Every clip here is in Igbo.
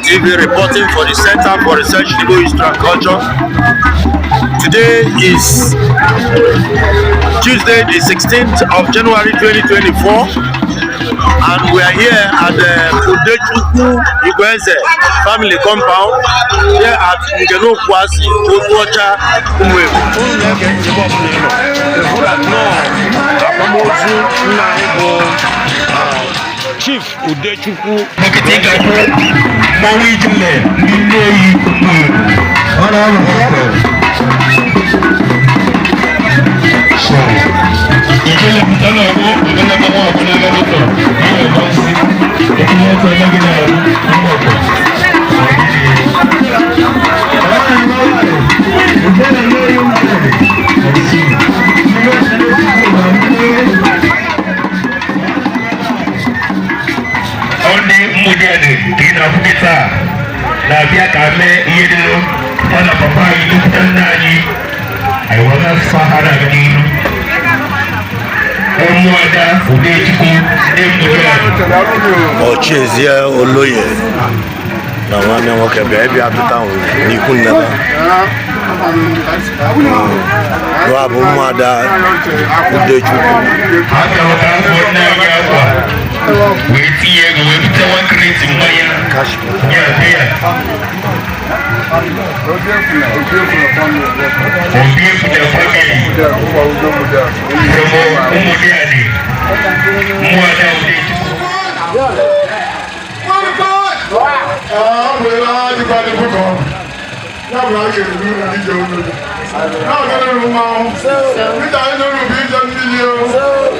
TV reporting for the Center for Research in Igbo History and Culture. Today is Tuesday, the 16th of January 2024, and we are here at the Udechukwu Igweze family compound here at Ngenukwasi, Otuocha, Umuebu. Unu na-ege ntị ebe ọbụla ị nọ, ịhụ na nnọọ akwamozu nna anyị bụ Chief Udechukwu. Nkịtị ga-ahụ mmanwụ Ijele ndị Nnewi Umuebu. Ọ na-arụ hostel. So, Ijele pụta n'ọgbọ ọbụla mmanwụ ọbụla aga n'ụlọ na-ewebe nsị etinye otu onye gị na-arụ mgbọkọ. Ijele Nnewi Umuebu. Ndị Ụmụdiani ka ị na-afụ kịta na-abịa ka mee ihe dị ọ na papa anyị, nnukwute nna anyị. Anyị wee na-asụsụ ha na-aga n'ihu. Ụmụada Udechukwu ndị Ụmụdiani. Ọchịezie Oloye na nwanne nwoke bịa ịbịa tụta n'ikwu nne ha. Nwa bụ ụmụada Udechukwu. Ha bịara ka afọ nne anyị akwa wee tinye ego wee bute nwa crate mmanya ya bịa. Obi Ekwuna family from Ụmụdiani, ụmụada Udechukwu. Ọ bụ ebe a dịkwa dịkwa ka ọ bụ. Ya bụ na a ga-eru uru ije olu. Na-agara uru mmanwụ. Ije anyị n'uru bụ ije mmiri o.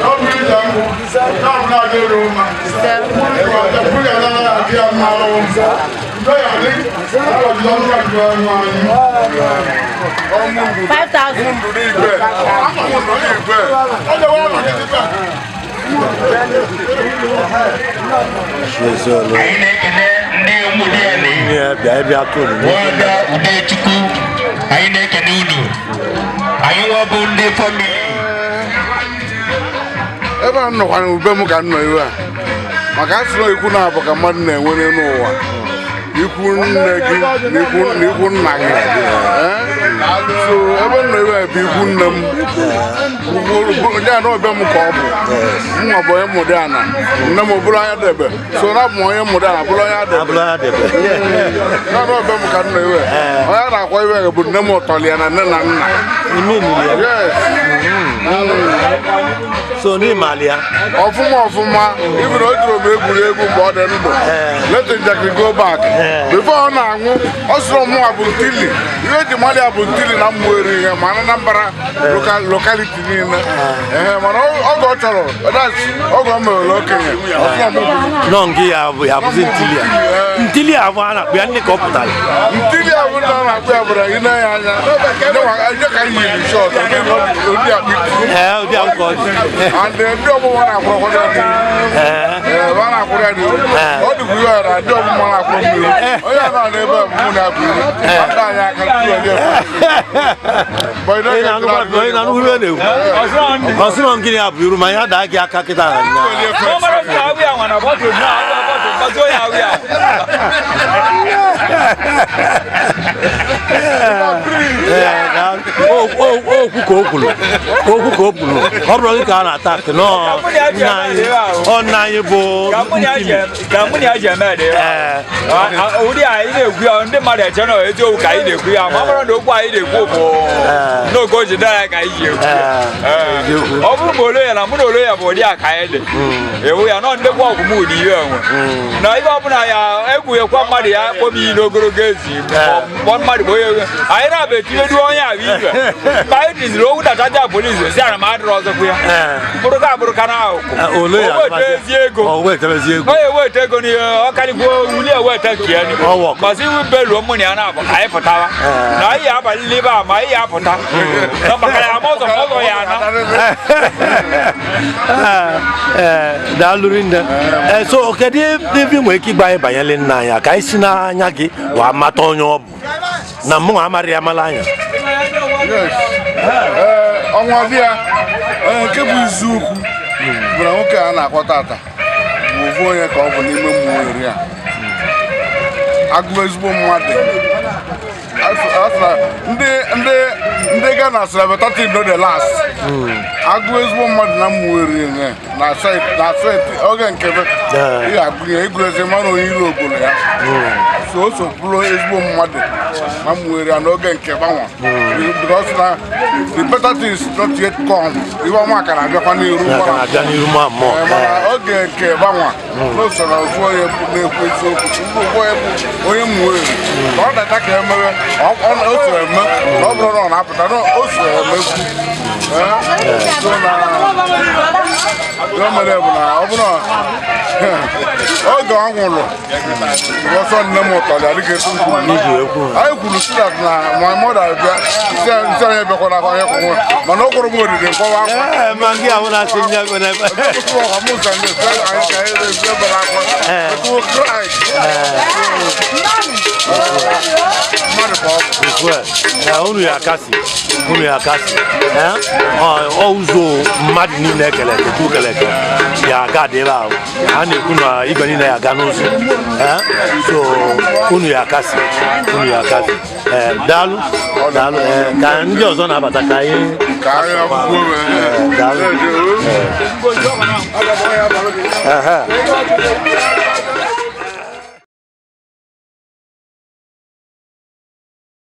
Ọ bụ ije nkwụ. Ya bụ na aga eru mma. Mkpụrụ ya anaghị adị ya mma o. Udo ya dị. Ya bụ ọnụ ya dị ọnụ anyị. 5,000. Ndụ n'igwe. Ndụ n'igwe. Ọ dịwa ọnụ gị dịkwa. Ọchịezie Oloye. Anyị na-ekene ndị Ụmụdiani. Nne ya bịa ịbịa tụ onyinye. Nwada Udechukwu, anyị na-ekene unu. Anyị nwa bụ ndị family. Ebe a nọkwana ube m ka m nọ iwe a maka a sị na ikwu na-abụ ka mmadụ na-enwe n'elu ụwa, ikwu nne gị na ikwu nna gị. Eh? So ebe m nọ iwe a bụ ikwu nne m. Ndị a na ọbịa m ka ọ bụ mma bụ onye mụdị ana nne m bụrụ anya debe, so na abụ m onye mụdị ana bụrụ onye adebe. Abụrụ ya debe. Na na ọbịa m ka m nọ iwe, onye a na-akwa iwe bụ nne m ụtọlị ya na nne na nna. Ime nili ya. Yes. So n'ịmali ya. Ọfụma ọfụma. Even o jiri m egwuregwu mgbe ọ dị ndụ. Let njakịrị go back. Before ọ na-anwụ, ọ sịrị mụnwa bụ ntili ihe eji mmadụ ya bụ ntili na mmụ eri ihe ma na Anambra locality niile. Ee, mana oge ọ chọrọ, that's oge ọ merere okenye, ọfụma mụ bụ Nọ nke ya bụ ya bụzi ntili ya. Ntili ya bụ a na-akpụ ya ndị ka ọ pụtara. Ntili a bụ ndị a na-akpụ ya bụrụ ị na-enye anya nye ka yiri short ụdị akpị. Ee, ụdị akwụkwọ ọ dị. And ndị ọmụma na-akwụrụ ya n'ihu. Ee, ọ na-akwụrụ ya n'ihu. Ọ dịkwa ihe ọra ndị ọmụma na-akwụrụ mmiri onye a nọ n'ebe a bụ mụ na-abụ iru ndị anyị aka tupu onye. Ị na-anụ ihe na-ekwu. Ọ sị na ngịnị ya bụ iru ma ya daa gị aka kịta na nya. Ee, okwu ka o kwuru, okwu ka o kwuru, ọ bụrụ gị ka a na-ata akị nọọ nna anyị, ọ nna anyị bụ ntili. Ka mụ na ya ji eme dị. Ee. Ụdị anyị na-ekwu ya, ndị mmadụ eche na eziokwu ka anyị na-ekwu ya, ma ọ bụrụ na okwu anyị na-ekwu bụ n'oge o ji dara ka anyị ji ekwu ya. Ee, eziokwu. Ọ bụrụ ma olo ya na mụ na olo ya bụ ụdị a ka anyị dị ewu ya nọ ndekwa ọgwụ m ụdị ihe enwe na ibe ọbụla ya egwughekwa mmadụ ya kpọm iyi n'ogologo ezi mkpọ mmadụ bụ onye anyị na-abụ etinyedu onye ahụ ibe mgbe anyị tiziri okwu dataja polisi si ana m adịrọ ọzọkwu ya bụrụka abụrụka na ahụkwụ Olo ya o weta ezi ego. O wetebezi ego. Onye eweta ego n'ihe ọ karịkwa wuli eweta nke ya. Ọ wọkọ. Masị iwu beluo mụ na ya na-abụ ka anyị pụtawa na anyị abalị ebe a ma anyị ya apụta na maka ya ama ụzọ ma ụzọ ya ana. Ee, daalụ rinne. Ee, so kedu ebe ị nwere ike ịgba anyị banyere nna anyị ka anyị si n'anya gị wee mata onye ọ bụ na mụ amara ya mara anya? Yes. Ee, ọnwa bịa. Ee, nke bụ iziokwu bụ na nwoke a na-akpọ tata bụ ofu onye ka ọ bụ n'ime mmụọ eri a. Agụ ezigbo mmadụ. Asị na ndị Ghana sịrị better thing no dey last. Agụ ezigbo mmadụ na Ụmụeri na site oge nke be ị ga-agụnye ịgụ ezi mara onye iru obodo ya. So o so bụrụ ezigbo mmadụ na Ụmụeri ya n'oge nke gbanwa, because na the better things not yet come. Ibe ọma ka na-abịakwa n'iru. Ya ka na-abịa n'iru ma mmụọ. Ee, mana oge nke gbanwa n'usoro ofu onye na-ekwu eziokwu, ndị ofu onye bụ onye Ụmụeri ka ọ data ka emewe o so eme na ọ bụrụ na ọ na-apụta na o so emekwu. Ee, so na ya mere bụ na ọ bụrụ na oge ọ nwụrụ, ọsọ nne m ụtọ ya dịka etu m kwuru. Iji wee kwuo. Anyị kwuru si that na my mother bịa si si anyị bịakwana akwa anyị kwụnwe, mana ọ kwụrụ m oriri nkọwa akwa. Ee, ma ndị ahụ na-asị nye n'ebe. Anyị ka anyị ebere akwa. It cry. Mmadụ ka ọ bụ. Ofu a, ee, unu ya akasi, unu ya akasi. Ee, ọ ụzọ mmadụ niile ekele eke, Chukwu kele eke ya aga dị ebe ahụ a na-ekwu na igwe niile ya aga n'ụzọ. Ee, so unu ya akasi, unu ya akasi. Ee, daalụ, daalụ. Ee, ka ndị ọzọ na-abata ka anyị Ka anyị akwụkwọ. Daalụ. Ehe.